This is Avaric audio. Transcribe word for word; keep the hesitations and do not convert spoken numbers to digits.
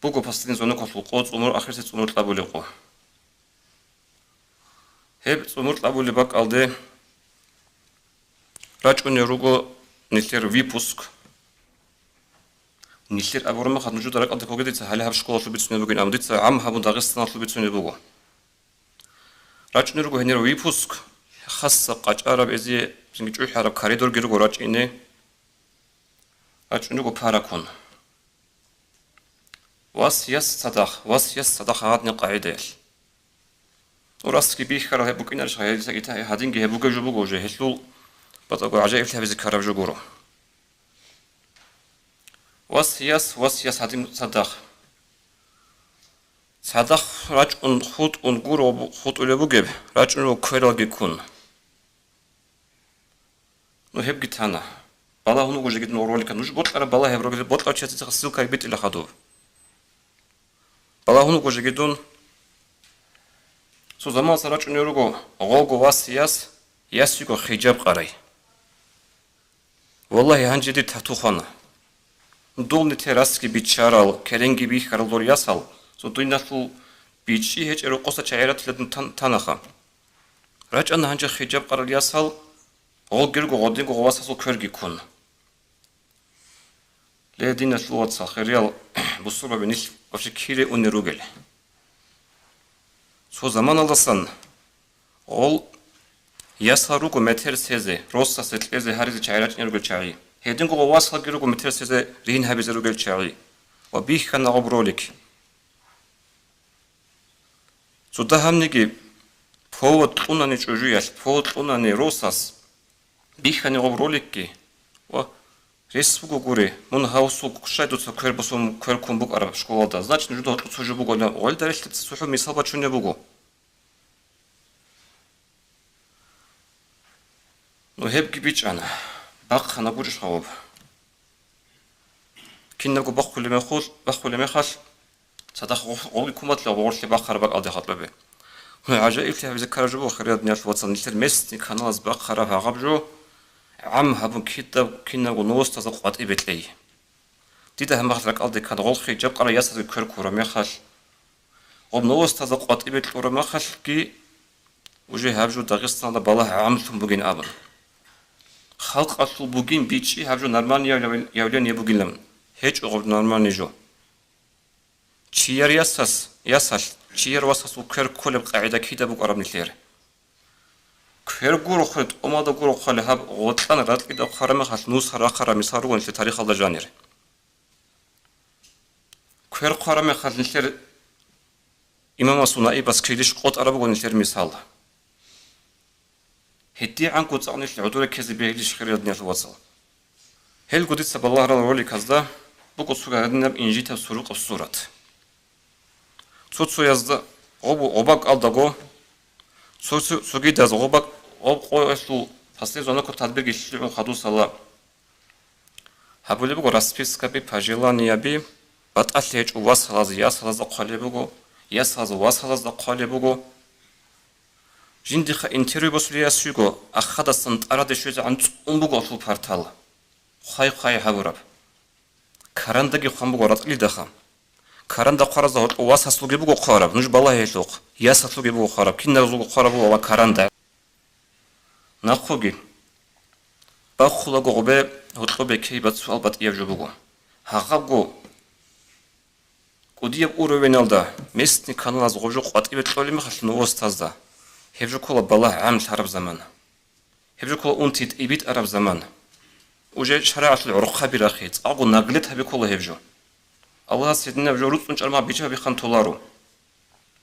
Буго последний звонокалъул къо, цӀумур, ахирси цӀумур кьабулеб къо. Гьеб цӀумур кьабулеб бакӀалде рачӀунел руго нилъер выпуск. Нилъер абураб мехалъ нужеда ракӀалде ккоге дица гьале гьаб школалъул бицунеб бугин, амма дица гӀам гьабун Дагъистаналъул бицунеб буго. РачӀунел руго гьенир выпуск, хасса къачӀараб эзе цинги чӀухӀараб коридорги руго рачӀине. РачӀунел руго паракун. Вас-яс цадахъ, вас-яс цадахъ гьадин къагӀидаялъ. Ну, расги бихьарал гьеб букӀинарищ, гьелдаса ита-, гьадинги гьеб бугеб жо буго уже, гьелъул батӀаго гӀажаиблъи гьабизе ккараб жо гуро. Вас-яс, вас-яс гьадин цадахъ. Цадахъ рачӀун хутӀун гуро бу-, хутӀулеб бугеб, рачӀун квералги ккун. Ну, гьебги тана. Балагьун вуго жеги дун ролика. Нуж бокьараб балагь гьеб ролик, бокьарав чиясда ссылка битӀила хадуб. Балагьун вуго жеги дун. Цо заманалъ рачӀунел руго гъолго вас-яс, ясиго хижаб къарай. Валлагьи, гьанже дир тату хвана. Дол нилъер расги биччарал, керенги бихьарал дол ясал, цо диналъул бичӀчӀи гьечӀеб рокъоса чагӀи ратила дун тан-, танаха. РачӀана гьанже хижаб къарал ясал, гъолги руго гъодинго гъо васасул кверги ккун. Ле, диналъул вацал, хириял бусурбаби, нилъ вообще кире унел ругел. Цо заманалдасан гъол ясал руго метер цезе, росасе кьезе гьаризе чагӀи рачӀине ругел чагӀи. Гьединго гъо васалги руго метер цезе ригьин гьабизе ругел чагӀи. Ва бихьана гъоб ролик. Цо дагьабниги повод кьунани чӀужуялъ, повод кьунани росас, бихьани гъоб роликги, ва рес буго гури, мун гьавсул ккущай дуца квер босун квер ккун букӀараб школалда, значит, нужеда гьоркьоб цо жо буго, гъолда релълъица цохӀо мисал бачунеб буго. Ну, гьебги бичӀчӀана, бахъана гурищ гъоб. Кинабго бахъулеб мехалъ, бахъулеб мехалъ, цадахъ гъо-, гъолги куматлъи гъорлъи бахъараб бакӀалде халкъаби. Ну, гӀажаиблъи гьабизе ккараб жо буго, хириял диналъул вацал, нилъер местный каналаз бахъараб гьагъаб жо, гӀам гьабун кидаб кинабго новостазда къватӀибе кьей. Дида гьамахъ ракӀалде ккан гъол хижаб къарай ясазги квер ккураб мехалъ, гъоб новостазда къватӀибе кьураб мехалъги, уже гьаб жо Дагъистаналда балагь гӀамлъун бугин абун. Халкъалъул бугин бичӀчӀи гьаб жо нормальный яв-, явление бугилан. ГьечӀо гъоб нормальный жо. Чияр ясас, ясалъ, чияр васасул квер кколеб къагӀида кида букӀараб нилъер? Квер гурохъе, тӀомада гурохъали гьаб гъоркьан ракьида хъвараб мехалъ нусар рахъараб мисал руго нилъер тарихалда жанир. Квер хъвараб мехалъ нилъер имамасул наибас килищ къотӀараб буго нилъер мисал. ГьедигӀанго цӀакъ нилъ гӀодор реккезе бегьилищ, хириял диналъул вацал? Гьелго дица балагьарал роликазда буго цо гьадинаб инжитаб сурукъаб сурат. Цо-цоязда гъоб-, гъобакӀалдаго, цо-, цо-, цогидаз гъобакӀ-, гъоб къоялъул последний звонокалъул тадбирги лъугӀун хадусала. Гьабулеб буго распискаби, пожеланиеби, батӀалъи гьечӀо васалаз, ясалазда хъвалеб буго, ясалаз васалазда хъвалеб буго. Жиндихъа интервью босулияс вуго, ахадасан тӀараде щвезегӀан цӀун буго алъул партал. Хъвай-хъвай гьабураб. Карандаги хъван буго ратӀлидаха. Каранда хъваразда гьоркьов васаслуги буго хъвараб, нуж балагье гьелъухъ, ясалъуги буго хъвараб, киназулго хъвараб буго ва каранда. Нахъуги. Бахъулаго гъубе гьоркьоб бекей бацуал батӀияб жо буго. Гьагъабго кӀудияб уровеналда местный каналаз гъоб жо къватӀибе кьолеб мехалъ новостазда, гьеб жо ккола балагь гӀамлъараб заман. Гьеб жо ккола унти тӀибитӀараб заман. Уже шаригӀаталъул гӀорхъаби рахъи, цӀакъго наглет гьаби ккола гьеб жо. Аллагьас гьединаб жо руцӀцӀун чӀармагъ биччабихъан толаро.